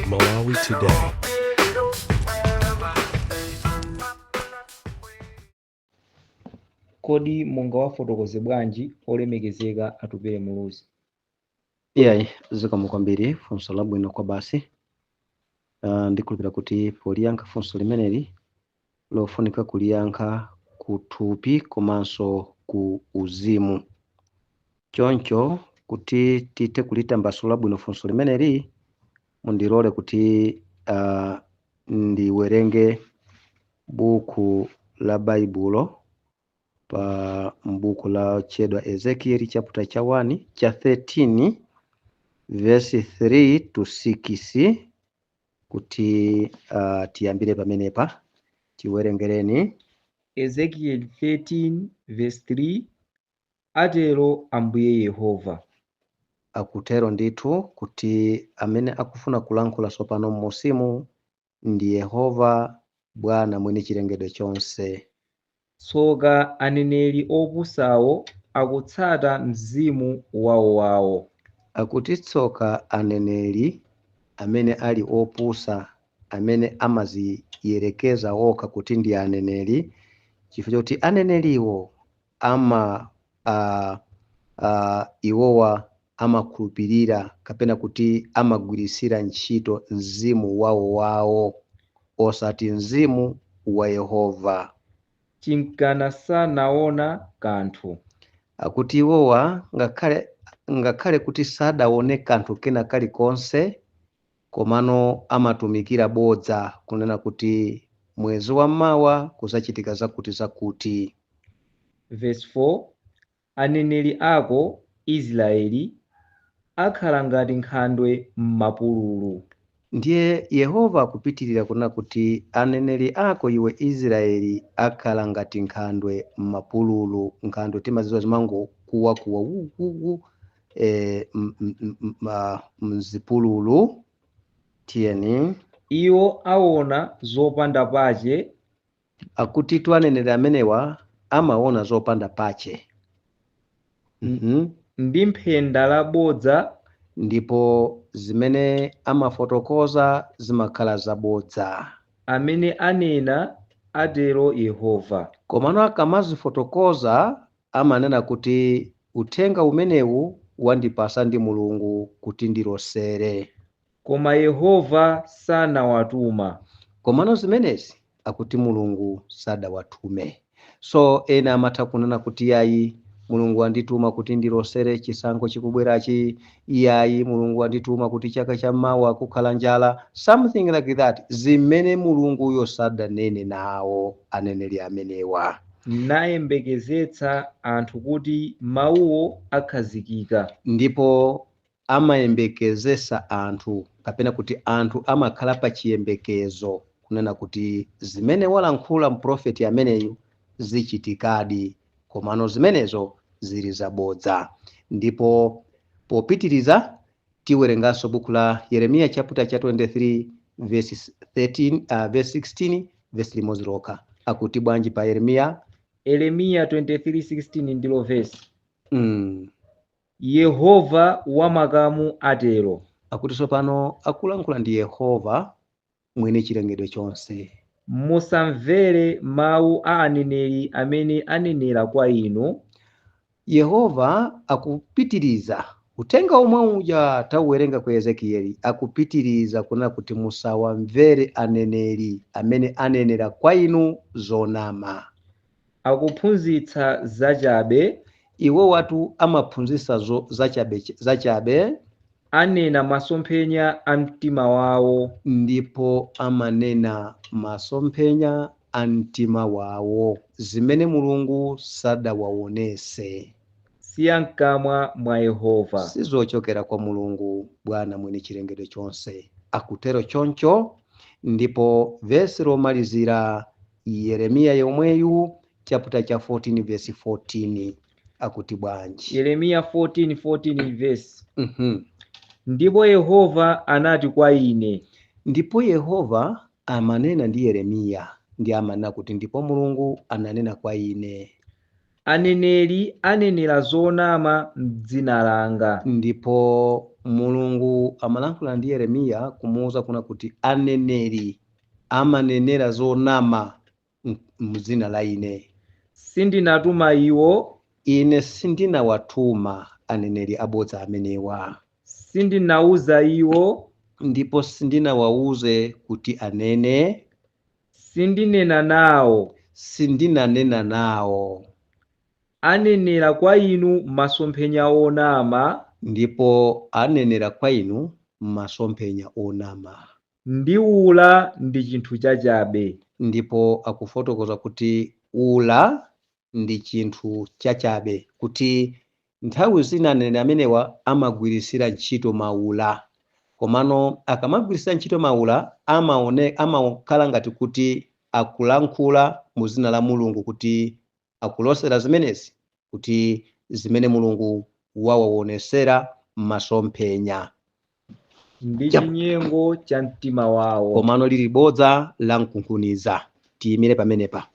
Malawi Today. Kodi mungawafotokoze bwanji olemekezeka Atupele Muluzi? Iyayi, zikomo kwambiri, funso labwino kwabasi. Ndikhulupira kuti poliyankha funso limeneli lofunika kuliyankha kuthupi komanso ku uzimu. Choncho kuti tithe kulitambasula bwino funso limeneli, mundilole kuti ndiwerenge buku la Baibulo pa m'buku lotchedwa Ezekieli chapter cha 1 cha 13 verse 3 to 6 kuti tiyambire pamenepa. Tiwerengereni. Ezekieli 13 verse 3, Atero Ambuye Yehova. Akutero ndithu kuti amene akufuna kulankhula tsopano m'munsimu ndi Yehova Bwana mwini chilengedwe chonse. Tsoka aneneri opusawo akutsata mzimu wawowawo. Akuti tsoka aneneri amene ali opusa, amene amaziyerekeza okha kuti ndi aneneri, chifukwa choti aneneriwo ama iwowa amakhulupirira kapena kuti amagwirisira ntchito mzimu wawowawo osati mzimu wa Yehova. Chinkana sanaona kanthu. Akuti iwowa ngakhale kuti sadaone kanthu kena kalikonse, komano amatumikira bodza kunena kuti mwezi wa mawa kuzachitika zakuti zakuti. Verse 4, Aneneri ako Israeli akhala ngati nkhandwe m'mapululu. Ndiye Yehova akupitirira kunena kuti aneneri ako iwe Israeli akhala ngati nkhandwe m'mapululu. Nkhandwe timazidziwa zimangokuwakuwa wu, wu, wu, mzipululu. Tiyeni. Iwo aona zopanda pache. Akuti tu aneneri amenewa amaona zopanda pache. Ndi mphenda labodza. Ndipo zimene amafotokoza zimakhala zabodza. Amene anena, atero Yehova. Komano akamazifotokoza amanena kuti uthenga umenewu wandipasa ndi Mulungu kuti ndilosere. Koma Yehova sanawatuma. Komano zimenezi akuti Mulungu sadawatume. So ena amatha kunena kuti yayi, Mulungu andituma kuti ndilosere chisankho chikubwerachi, iyayi Mulungu andituma kuti chaka cha mawa kukhala njala, something like that, zimene Mulunguyo sadanene nawo aneneri amenewa. Nayembekezetsa anthu kuti mawuwo akhazikika. Ndipo amayembekezesa anthu, kapena kuti anthu amakhala pa chiyembekezo kunena kuti zimene walankhula mprofeti ameneyu zichitikadi, komano zimenezo zili zabodza. Ndipo popitiriza tiwerenganso buku la Yeremiya chapter cha 23 verse 13, verse 16, verse limodzi lokha. Akuti bwanji pa Yeremiya? Yeremiya 23:16 ndilo verse. Yehova wamakamu atero. Akuti tsopano akulankhula ndi Yehova mwini chilengedwe chonse. Musamvere mawu a aneneri amene anenera kwa inu. Yehova akupitiriza uthenga omwe uja tauwerenga ku Ezekieli, akupitiriza kunena kuti musawamvere aneneri amene anenera kwa inu zonama. Akuphunzitsa zachabe. Iwo watu amaphunzitsa zachabe. Anena masomphenya a mtima wawo. Ndipo amanena masomphenya a mtima wawo, zimene Mulungu sadawaonese. Siya mkamwa mwa Yehova. Sizochokera kwa Mulungu Bwana mwini chilengedwe chonse. Akutero choncho. Ndipo vesi lomalizira Yeremiya yomweyu chapter cha 14 verse 14 akuti bwanji? Yeremiya 14:14 verse. Ndipo Yehova anati kwa ine. Ndipo Yehova amanena ndi Yeremiya, ndi amanena kuti ndipo Mulungu ananena kwa ine. Aneneri anenera zonama m'dzina langa. Ndipo Mulungu amalankhula ndi Yeremiya kumuwuza kuna kuti aneneri amanenera zonama mdzina la ine. Sindinatuma iwo. Ine sindinawatuma aneneri abodza amenewa. Sindinawuza iwo. Ndipo sindinawawuze kuti anene. Sindinena nawo. Sindinanena nawo. Anenera kwa inu masomphenya onama. Ndipo anenera kwa inu masomphenya onama. Ndi ula ndi chinthu chachabe. Ndipo akufotokoza kuti ula ndi chinthu chachabe, kuti nthawi zina aneneri amenewa amagwirisira ntchito maula, komano akamagwirisira ntchito maula amakhala ngati kuti akulankhula mu dzina la Mulungu, kuti akulosera zimenezi, kuti zimene Mulungu wawaonesera masomphenya. Ndi chinyengo cha mtima wawo. Komano lili bodza la mkunkhuniza. Tiyimire pamenepa.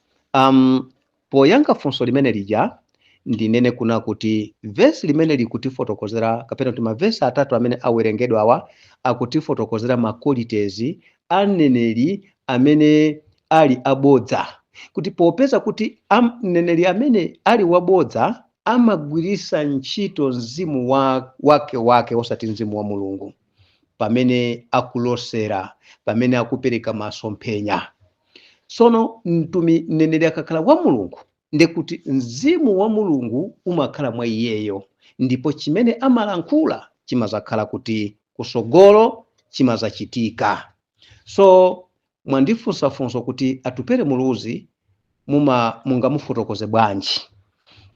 Poyankha funso limene lija, ndinene kuna kuti vesi limene likutifotokozera, kapena kuti mavesi atatu amene awerengedwa awa, akutifotokozera ma qualities aneneri amene ali abodza, kuti popeza kuti mneneri amene ali wabodza amagwirisa ntchito mzimu wake wake, osati mzimu wa Mulungu, pamene akulosera, pamene akupereka masomphenya. Sono mtumi mneneri akakhala wa Mulungu, ndekuti mzimu wa Mulungu umakhala mwa iyeyo, ndipo chimene amalankhula chimazakhala kuti kusogolo chimazachitika. So mwandifunsafunso kuti Atupele Muluzi mungamufotokoze bwanji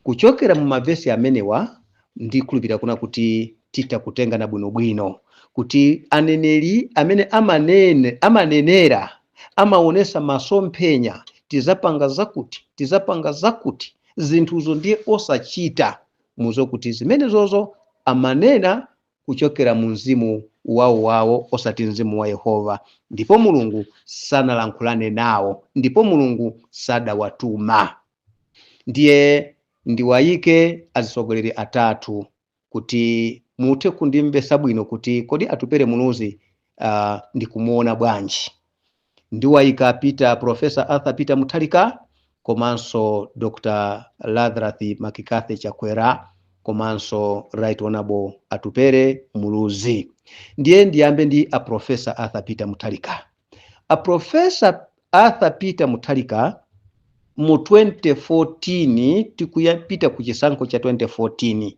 kuchokera mu mavesi amenewa. Ndikhulupirira kuna kuti titakutengana bwinobwino kuti aneneri amene amanenera, amaonesa masomphenya, tizapanga zakuti, tizapanga zakuti, zinthuzo ndiye osachita, muzokuti zimenezozo amanena kuchokera mu mzimu wawo wawo, osati mzimu wa Yehova, ndipo Mulungu sanalankhulane nawo, ndipo Mulungu sadawatuma. Ndiye ndiwayike atsogoleri atatu kuti muthe kundimvesa bwino kuti kodi Atupele Muluzi ndikumuona bwanji. Ndiwayika Peter, Professor Arthur Peter Mutharika, komanso Dr. Lazarus McCarthy Chakwera, komanso Right Honorable Atupele Muluzi. Ndiye ndiyambe ndi a Professor Arthur Peter Mutharika. A Professor Arthur Peter Mutharika, mu 2014, tikuyapita ku chisankho cha 2014,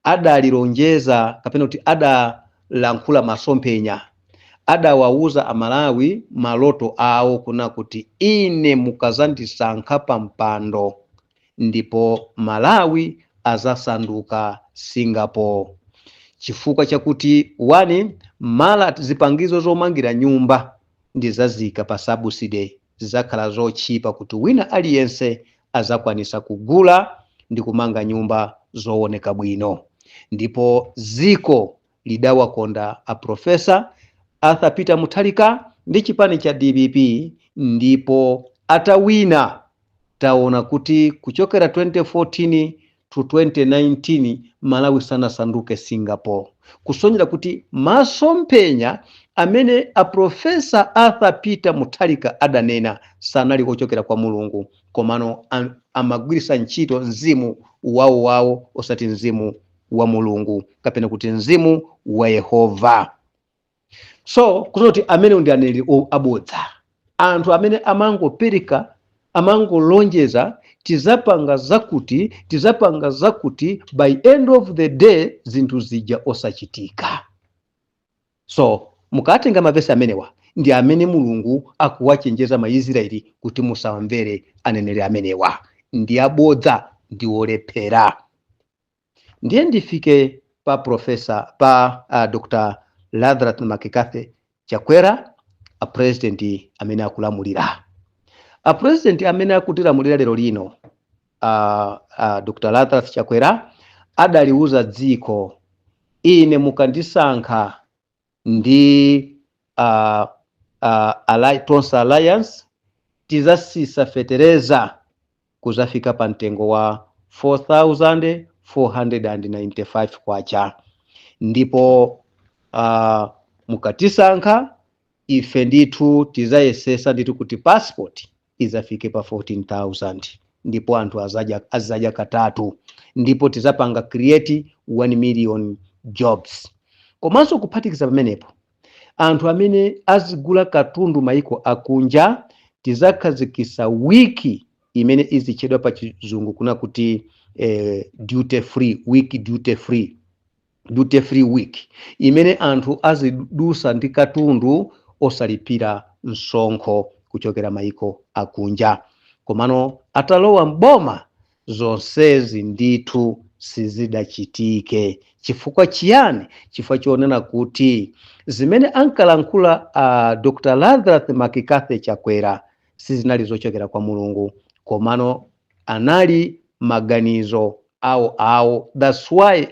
adalilonjeza, kapena kuti adalankhula masomphenya, adawawuza Amalawi maloto awo kuna kuti ine mukazandisankha pa mpando, ndipo Malawi azasanduka Singapore, chifukwa chakuti one, mala zipangizo zomangira nyumba ndizazika pa subsidy, zizakhala zotchipa kuti wina aliyense azakwanisa kugula ndi kumanga nyumba zooneka bwino. Ndipo ziko lidawakonda a Professor Arthur Peter Mutharika ndi chipani cha DPP. Ndipo atawina, taona kuti kuchokera 2014 to 2019 Malawi sanasanduke Singapore, kusonyera kuti masomphenya amene a Professor Arthur Peter Mutharika adanena sanali ochokera kwa Mulungu, komano amagwiritsa ntchito mzimu wawo wawo, osati mzimu wa Mulungu, kapena kuti mzimu wa Yehova. So kusonyera kuti amene ndi aneneri abodza, anthu amene amangopereka, amangolonjeza tizapanga zakuti, tizapanga zakuti, by end of the day zinthu zija osachitika. So mukatenga mavesi amenewa, ndi amene Mulungu akuwachenjeza Maisraeli kuti musawamvere aneneri amenewa, ndi abodza, ndi olephera. Ndiye ndifike pa professor, pa Dr. Lazarus McCarthy Chakwera, a president amene akulamulira, a president amene akutilamulira lero lino, Dr. Lazarus Chakwera, adaliuza dziko, ine mukandisankha ndi Tonse Alliance, tizasisa fetereza kuzafika pa mtengo wa 4495 kwacha. Ndipo Mukatisankha ife ndithu tizayesesa ndithu kuti passport izafike pa 14,000 ndipo anthu azadya katatu, ndipo tizapanga create 1 million jobs. Komanso kuphatikiza pamenepo, anthu amene azigula katundu maiko akunja, tizakhazikisa wiki imene izitchedwa pa Chizungu kuna kuti duty free week, duty free week, imene anthu azidusa ndi katundu osalipira msonkho kuchokera maiko akunja. Komano atalowa mboma, zonsezi ndithu sizidachitike. Chifukwa chiyani? Chifukwa chonena kuti zimene ankalankhula Dr. Lazarus McCarthy Chakwera sizinali zochokera kwa Mulungu, komano anali maganizo awo awo. That's why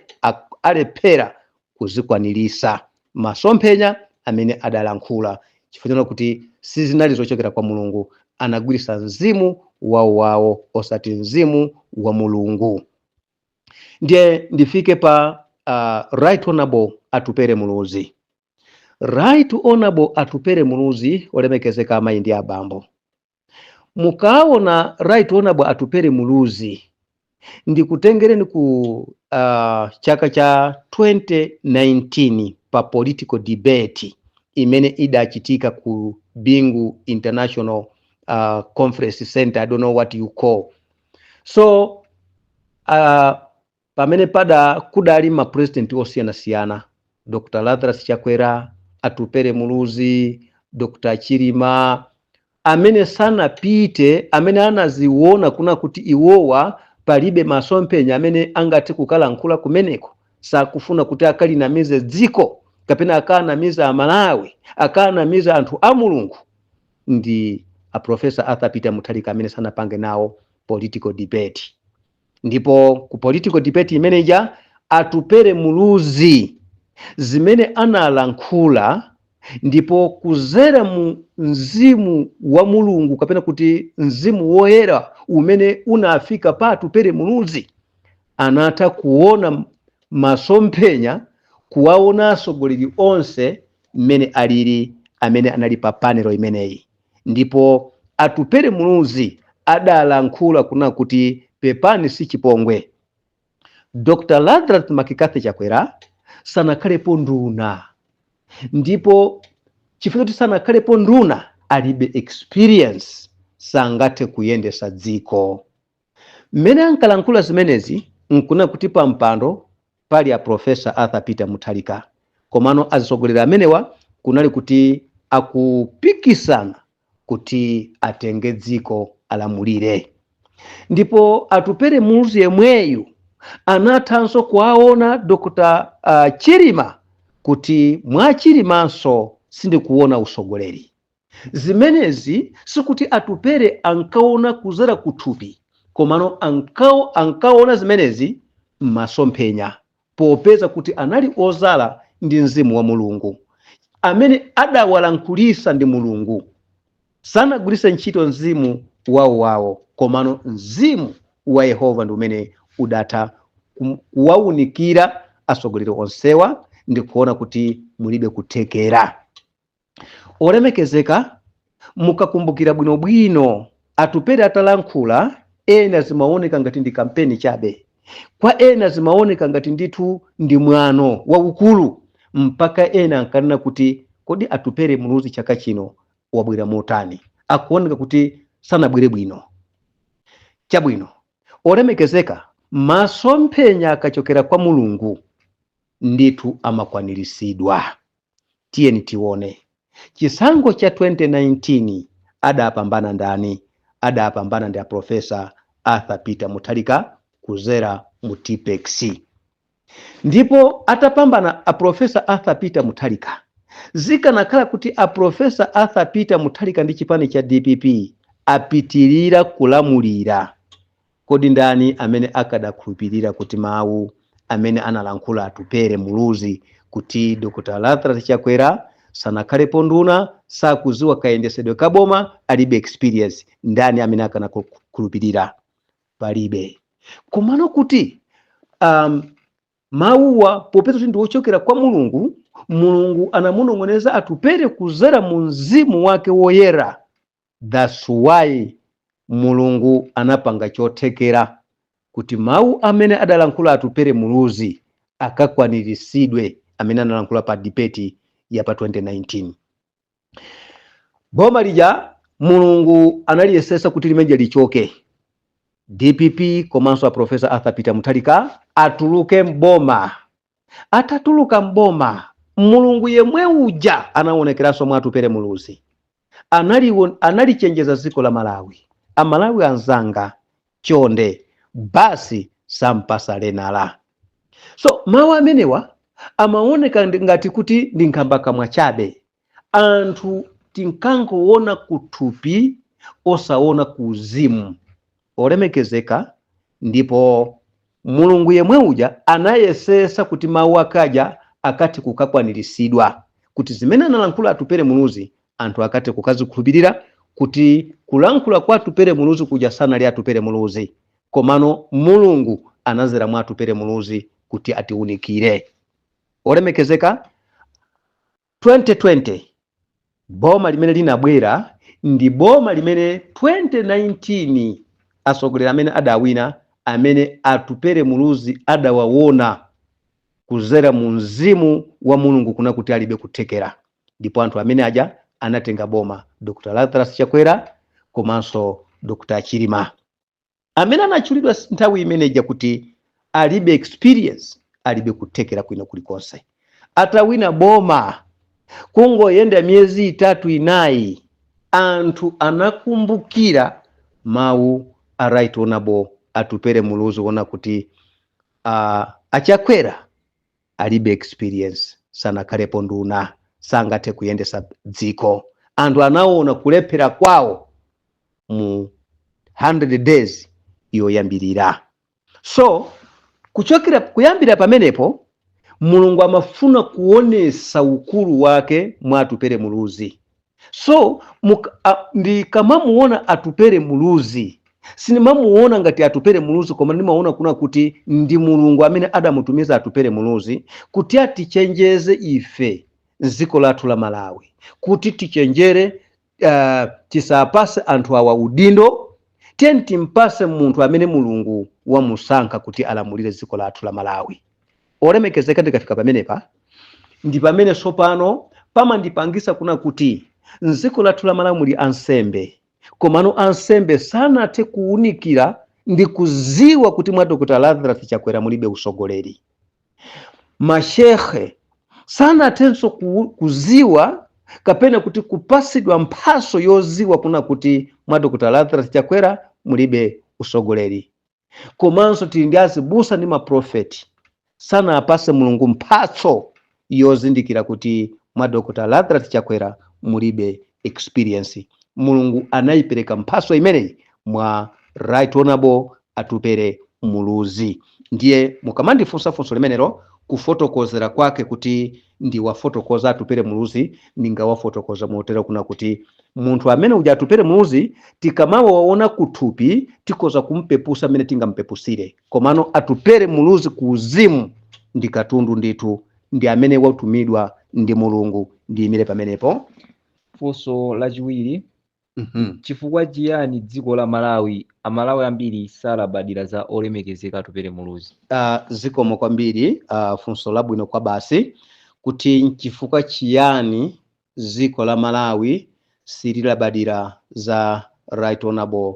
alephera kuzikwanirisa masomphenya amene adalankhula, chifukwa chonena kuti sizinali zochokera kwa Mulungu. Anagwirisa mzimu wawo wawo, osati mzimu wa Mulungu. Ndiye ndifike pa Right Honorable Atupere Muluzi. Right Honorable Atupere Muluzi, olemekezeka amayi ndi abambo, mukaona Right Honorable Atupere Muluzi, ndikutengereni ku chaka cha 2019 pa political debate imene idachitika ku Bingu International Conference Center, I don't know what you call. So pamene pada kudali ma president osiyanasiyana, Dr. Lazarus Chakwera, Atupere Muluzi, Dr. Chilima, amene sanapite, amene anaziona kuna kuti iwowa palibe masomphenya amene angathe kukalankhula kumeneko, sakufuna kuti akalinamize dziko kapena akanamiza Amalawi, akanamiza anthu a Mulungu, ndi a Professor Arthur Peter Mutharika amene sanapange nawo political debate. Ndipo ku political debate imeneja, Atupere Muluzi zimene analankhula, ndipo kuzera mu mzimu wa Mulungu kapena kuti mzimu woyera umene unafika pa Atupere Muluzi, anatha kuona masomphenya, kuwaona atsogoleri onse mmene alili amene anali pa panel imeneyi. Ndipo Atupere Muluzi adalankhula kuna kuti, pepani, si chipongwe, Dr. Lazarus McCarthy Chakwera sanakhalepo nduna, ndipo chifukwa choti sanakhalepo nduna, alibe experience, sangathe kuyendesa dziko. Mmene ankalankhula zimenezi, nkuna kuti pa mpando pali a Professor Arthur Peter Mutharika, komano atsogoleri amenewa kunali kuti akupikisana kuti atenge dziko alamulire. Ndipo Atupere Muluzi yemweyu anathanso kuwaona Dr. Chilima kuti mwa Chilimanso sindikuona usogoleri. Zimenezi sikuti Atupere ankaona kuzera kuthupi, komano ankaona zimenezi m'masomphenya, popeza kuti anali ozala ndi mzimu wa Mulungu amene adawalankhulisa ndi Mulungu. Sanagwiritse ntchito mzimu wawo wawo, komano mzimu wa Yehova ndi umene udatha kuwawunikira atsogoleri onsewa ndi kuona kuti mulibe kuthekera. Olemekezeka, mukakumbukira bwinobwino, Atupere atalankhula, ena zimaoneka ngati ndi kampeni chabe, kwa ena zimaoneka ngati ndithu ndi mwano waukulu, mpaka ena ankanena kuti, kodi Atupere Muluzi chaka chino wabwera motani? Akuoneka kuti sanabwere bwino. Chabwino, olemekezeka, masomphenya akachokera kwa Mulungu ndithu amakwaniritsidwa. Tiyeni tione chisankho cha 2019, adapambana ndani? Adapambana ndi a Professor Arthur Peter Mutharika kuzera mu Tipex. Ndipo atapambana a Professor Arthur Peter Mutharika, zikanakhala kuti a Professor Arthur Peter Mutharika ndi chipani cha DPP apitirira kulamulira, kodi ndani amene akadakhulupirira kuti mawu amene analankhula Atupere Muluzi kuti Dr. Lazarus Chakwera sanakhalepo nduna, sakuziwa kayendesedwe kaboma, alibe experience, ndani amene akanakhulupirira? Palibe. Komano kuti mawuwa, popeza kuti ndi wochokera kwa Mulungu, Mulungu anamunong'oneza Atupere kuzera mu mzimu wake woyera. That's why Mulungu anapanga chothekera kuti mawu amene adalankhula Atupere Muluzi akakwaniritsidwe, amene analankhula pa debate ya pa 2019. Boma lija Mulungu analiyesesa kuti limenje lichoke, DPP komanso a Professor Arthur Peter Mutharika atuluke mboma. Atatuluka mboma, Mulungu yemwe uja anaonekeranso mwa Atupere Muluzi, analichenjeza dziko la Malawi: "Amalawi anzanga, chonde, basi sampasa lenala." So mawu amenewa amaoneka ngati kuti ndi nkhambakamwa chabe. Anthu tinkangoona kuthupi, osaona kuuzimu. Olemekezeka, ndipo Mulungu yemwe uja anayesesa kuti mawu akaja akati kukakwaniritsidwa, kuti zimene analankhula Atupere Muluzi anthu akati kukazikhulupirira, kuti kulankhula kwa Atupere Muluzi kuja sanali Atupere Muluzi, komano Mulungu anazera mwa Atupere Muluzi kuti atiunikire. Olemekezeka, 2020 boma limene linabwera ndi boma limene 2019 atsogoleri amene adawina, amene Atupere Muluzi adawaona kuzera mu mzimu wa Mulungu kuna kuti alibe kuthekera, ndipo anthu amene aja anatenga boma, Dr Lazarus Chakwera komanso Dr Chilima, amene anatchulidwa nthawi imeneja kuti alibe experience, alibe kuthekera kwina kulikonse. Atawina boma, kungoyenda miyezi 3, 4, anthu anakumbukira mawu a Right Honorable Atupere Muluzi wona kuti aChakwera alibe experience, sanakhalepo nduna, sangathe kuyendesa dziko. Anthu anaona kulephera kwawo mu 100 days yoyambirira. So kuchokera kuyambira pamenepo, Mulungu amafuna kuonesa ukulu wake mwa Atupere Muluzi. So ndikamamuona Atupere Muluzi, sindimamuona ngati Atupere Muluzi, koma ndimaona kuna kuti ndi Mulungu amene adamutumiza Atupere Muluzi kuti atichenjeze ife mdziko lathu la Malawi, kuti tichenjere, tisapase anthu awa udindo. Tiye timpase munthu amene Mulungu wamusankha kuti alamulire dziko lathu la Malawi. Olemekezeka, ndikafika pamenepa ndi pamene tsopano pamandipangisa kuna kuti mdziko lathu la Malawi muli ansembe, komano ansembe sanathe kuwunikira ndi kuziwa kuti mwa Dr Lazarus Chakwera mulibe usogoleri. Mashehe sanathenso kuziwa kapena kuti kupasidwa mphaso yoziwa kuna kuti mwa Dr Lazarus Chakwera mulibe usogoleri. Komanso tili ndi azibusa ndi maprofeti, sanapase Mulungu mphatso yozindikira kuti mwa Dr Lazarus Chakwera mulibe experience. Mulungu anayipereka mphatso imeneyi mwa Right Honorable Atupere Muluzi. Ndiye mukamandifunsa funso limenelo, kufotokozera kwake kuti ndiwafotokoza Atupere Muluzi, ndingawafotokoza motero kuna kuti munthu amene uja Atupere Muluzi tikamawaona kuthupi tikoza kumpepusa amene tingampepusire, komano Atupere Muluzi ku uzimu ndi katundu ndithu, ndi amene watumidwa ndi Mulungu. Ndiyimire pamenepo. Funso lachiwiri: Chifukwa chiyani dziko la Malawi, Amalawi ambiri salabadira za olemekezeka Atupere Muluzi? Zikomo kwambiri. Funso labwino kwa basi, kuti nchifukwa chiyani dziko la Malawi sililabadira za Right Honorable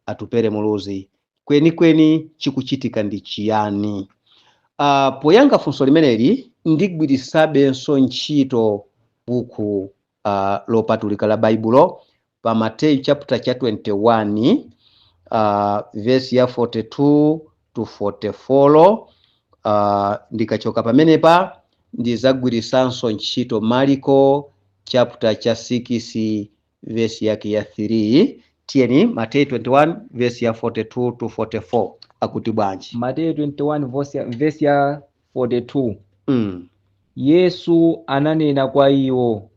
Atupere Muluzi, kwenikweni chikuchitika ndi chiyani? Poyankha funso limeneli ndigwirisabenso ntchito buku lopatulika la Baibulo pa Mateyu chapter cha 21, verse ya 42 to 44. Ndikachoka pamenepa ndizagwirisanso ntchito Mariko chapter cha 6, verse yake ya 3. Tiyeni, Mateyu 21 verse ya 42 to 44 akuti bwanji? Mateyu 21 verse ya 42. Yesu ananena kwa iwo,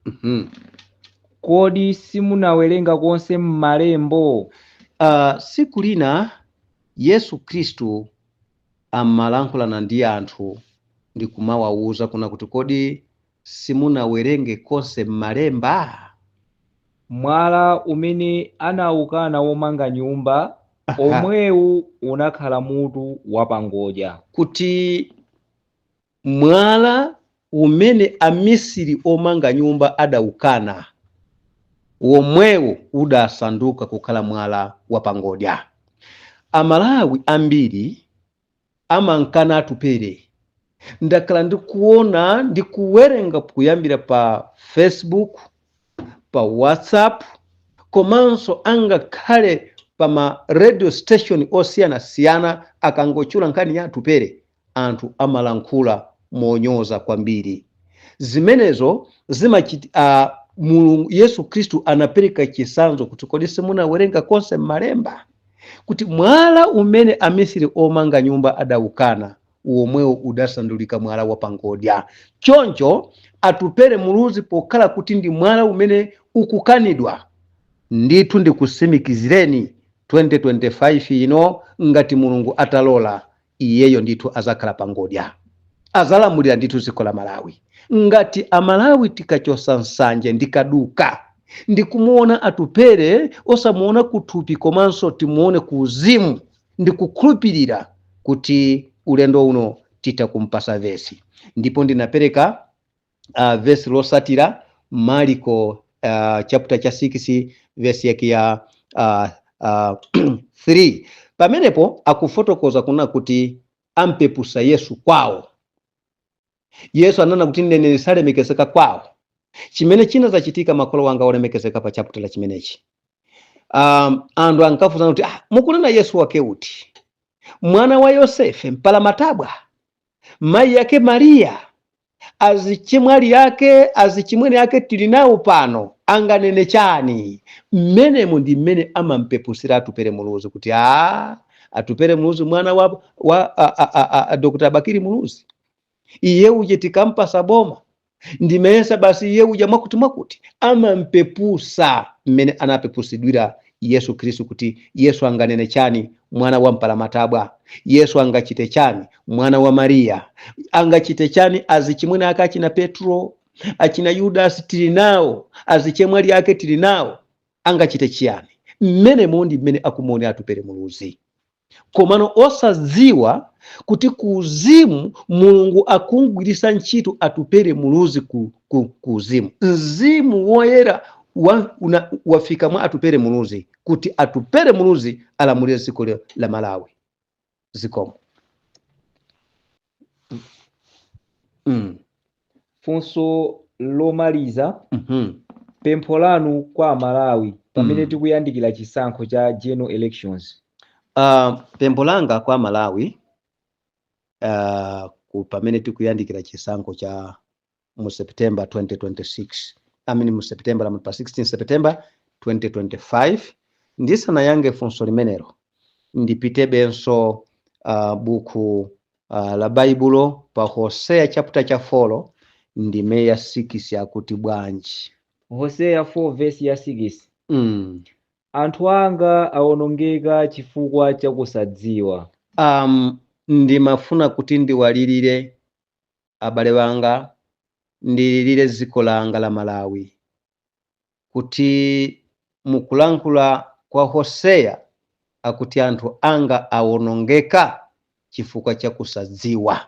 "Kodi simunawerenga konse m'malembo?" Siku lina Yesu Khristu amalankhulana ndi anthu ndi kumawawuza kuna kuti kodi Simunawerenge konse m'malemba? Mwala umene anawukana womanga nyumba, omwewu unakhala mutu wapangodya. Kuti mwala umene amisiri omanga nyumba adawukana, womwewu udasanduka kukhala mwala wapangodya. Amalawi ambiri amankana Atupere. Ndakhala ndikuona, ndikuwerenga kuyambira pa Facebook, pa WhatsApp, komanso angakhale pa ma radio station osiyanasiyana, akangochula nkhani ya Atupere anthu amalankhula monyoza kwambiri. Zimenezo zimachiti Mulungu Yesu Khristu anapereka chisanzo kuti kodi simunawerenga konse m'malemba kuti mwala umene amisiri omanga nyumba adawukana, womwewo udasandulika mwala wapangodya? Choncho Atupere Muluzi pokhala kuti ndi mwala umene ukukanidwa, ndithu ndikusimikizireni, 2025 ino, ngati Mulungu atalola, iyeyo ndithu azakhala pangodya, azalamulira ndithu dziko la Malawi. Ngati Amalawi tikachosa nsanje ndikaduka ndikumuona Atupere, osamuona kuthupi komanso timuone ku uzimu, ndikukhulupirira kuti ulendo uno titakumpasa vesi. Ndipo ndinapereka vesi losatira, Mariko chapter cha 6, vesi yake ya 3. Pamenepo akufotokoza kuna kuti ampepusa Yesu kwawo. Yesu anena kuti mneneri salemekezeka kwawo. Chimene chinazachitika, makolo wanga olemekezeka, pa chapter chimenechi, anthu ankafunsana kuti, "Ah, mukunena Yesu wake uti? Mwana wa Yosefe mpalamatabwa, mayi yake Mariya, azichimwali yake, azichimwene ake tili nawo pano, anganene chani?" Mmenemo ndi mmene amampepusira Atupere Muluzi kuti a Atupere Muluzi mwana wa a, a, a, a, Dr. Bakili Muluzi, iye uje tikampasa boma ndimesa basi iye uja mwakuti mwakuti. Amampepusa mmene anapepusidwira Yesu Khristu kuti Yesu anganene chani, mwana wa mpalamatabwa? Yesu angachite chani, mwana wa Mariya? Angachite chani? Azichimwene ake achina Petro, achina Yudasi tili nawo, azichemwali ake tili nawo, angachite chiyani? Mmenemo ndi mmene akumuone Atupere Muluzi, komano osadziwa kuti ku uzimu Mulungu akungwirisa ntchito Atupere Muluzi ku uzimu. Mzimu Woyera wafika mwa Atupere Muluzi kuti Atupere Muluzi alamulire dziko la Malawi. Zikomo. Funso lomaliza. Pempho lanu kwa Amalawi pamene tikuyandikira chisankho cha general elections. Pempho langa kwa Malawi pamene tikuyandikira chisankho cha mu September 2026, I mean mu September, pa 16 September 2025, ndisanayankhe funso limenelo ndipitebenso buku la Baibulo pa Hoseya chapter cha 4 ndime ya 6, akuti bwanji? Hoseya 4 verse ya 6. Anthu anga awonongeka chifukwa chakusadziwa. Ndimafuna kuti ndiwalirire abale banga, ndilirire dziko langa la Malawi, kuti mukulankhula kwa Hoseya akuti anthu anga awonongeka chifukwa cha kusadziwa,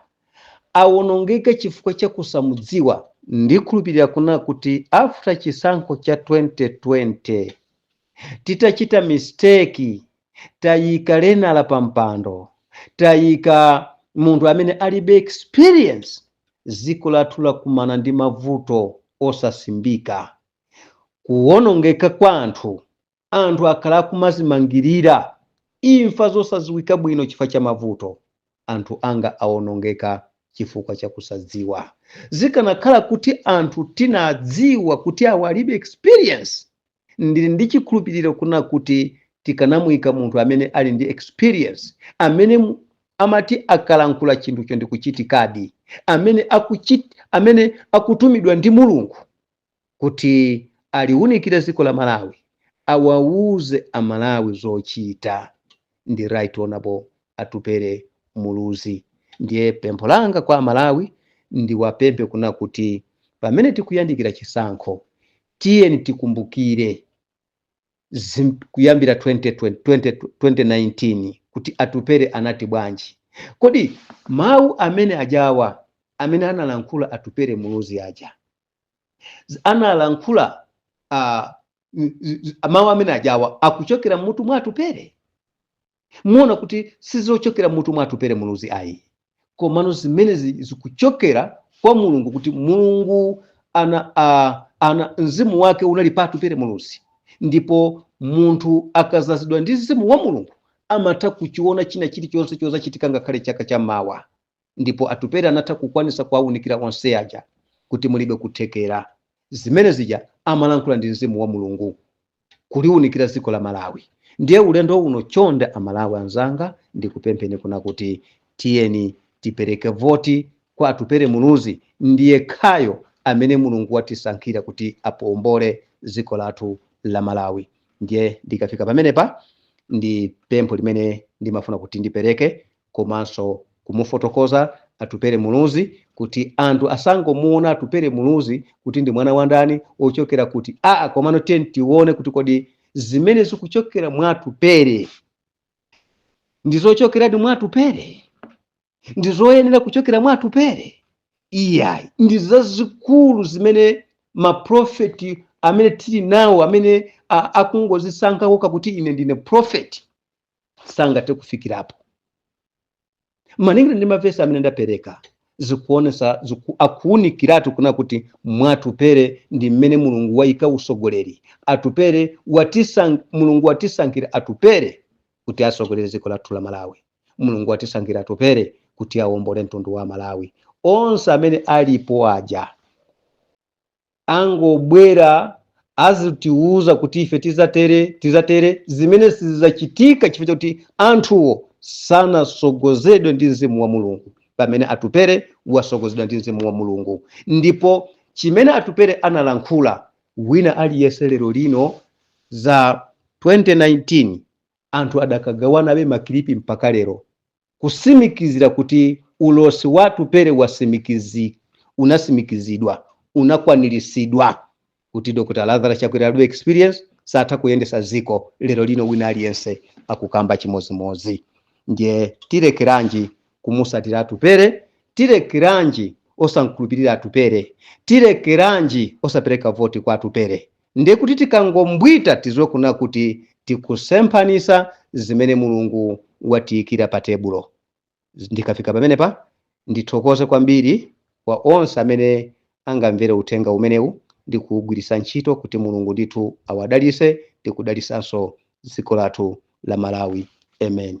awonongeka chifukwa cha kusamudziwa. Ndikhulupirira kuna kuti after chisankho cha 2020 titachita mistake, tayika lenala pa mpando, tayika munthu amene alibe experience, dziko lathu lakumana ndi mavuto osasimbika, kuwonongeka kwa anthu. Anthu akhala akumazimangirira, imfa zosadziwika bwino chifukwa cha mavuto. Anthu anga awonongeka chifukwa cha kusadziwa. Zikanakhala kuti anthu tinadziwa kuti awa alibe experience, ndili ndi chikhulupiriro kuna kuti tikanamuyika munthu amene ali ndi experience, amene amati akalankhula chinthucho ndikuchitikadi, amene akutumidwa ndi Mulungu kuti aliwunikire dziko la Malawi, awawuze Amalawi zochita, ndi Right Honorable Atupere Muluzi. Ndiye pempho langa kwa Amalawi, ndiwapemphe kuna kuti Pamene tikuyandikira chisankho, tiyeni tikumbukire kuyambira 2020, 2019 kuti Atupere anati bwanji. Kodi mawu amene ajawa amene analankhula Atupere Muluzi aja analankhula mawu amene ajawa akuchokera mmutu mwa Atupere? Muona kuti sizochokera mmutu mwa Atupere Muluzi ayi, komano zimene zikuchokera kwa Mulungu, kuti Mulungu ana mzimu wake unali pa Atupere Muluzi. Ndipo munthu akazazidwa ndi mzimu wa Mulungu amatha kuchiona china chilichonse chozachitika ngakhale chaka chammawa. Ndipo Atupere anatha kukwanisa kuwaunikira onse aja kuti mulibe kuthekera. Zimene zija amalankhula ndi mzimu wa Mulungu kuliunikira dziko la Malawi. Ndiye ulendo uno, chonde Amalawi anzanga, ndikupempheni kuna kuti tiyeni tipereke voti kwa Atupere Muluzi. Ndiye khayo amene Mulungu watisankhira kuti apombole dziko lathu la Malawi. Ndiye ndikafika pamenepa, ndi pempho limene ndimafuna kuti ndipereke, komanso kumufotokoza Atupere Muluzi kuti anthu asangomuona Atupere Muluzi kuti ndi mwana wa ndani, ochokera kuti aa, komano tiyeni tione kuti kodi zimene zikuchokera mwa Atupere ndizochokeradi mwa Atupere, ndizoyenera kuchokera mwa Atupere? Iyayi, ndi zazikulu zimene maprofeti amene tili nawo amene akungozisankha okha kuti ine ndine prophet sangathe kufikirapo. Malingana ndi mavesi amene ndapereka, zikuonesa akuwunikiratu kuna kuti mwa Atupere ndi mmene Mulungu wayika usogoleri. Atupere Mulungu watisankhira Atupere kuti asogolere dziko lathu la Malawi. Mulungu watisankhira Atupere kuti awombole mtundu wa Malawi. Onse amene alipo aja angobwera azitiuza kuti ife tizatere, tizatere, zimene sizidzachitika chifukwa chakuti anthuwo sanasogozedwe ndi mzimu wa Mulungu, pamene Atupere wasogozedwa ndi mzimu wa Mulungu. Ndipo chimene Atupere analankhula, wina aliyense lero lino za 2019 anthu adakagawanabe makilipi mpaka lero, kusimikizira kuti ulosi wa Atupere unasimikizidwa, unakwaniritsidwa, kuti Dr. Lazarus Chakwera alibe experience, satha kuyendesa ziko. Lero lino wina aliyense akukamba chimozimozi. Ndiye tilekeranji kumusatira Atupere? Tilekeranji osankhulupirira Atupere? Tilekeranji osapereka voti kwa Atupere? Ndiye kuti tikangombwita, tiziwe kuna kuti tikusemphanisa zimene Mulungu watiyikira pa tebulo. Ndikafika pamenepa, ndithokoze kwambiri kwa onse amene angamvere uthenga umenewu ndi kuwugwiritsa ntchito, kuti Mulungu ndithu awadalise ndi kudalisanso dziko lathu la Malawi. Amen.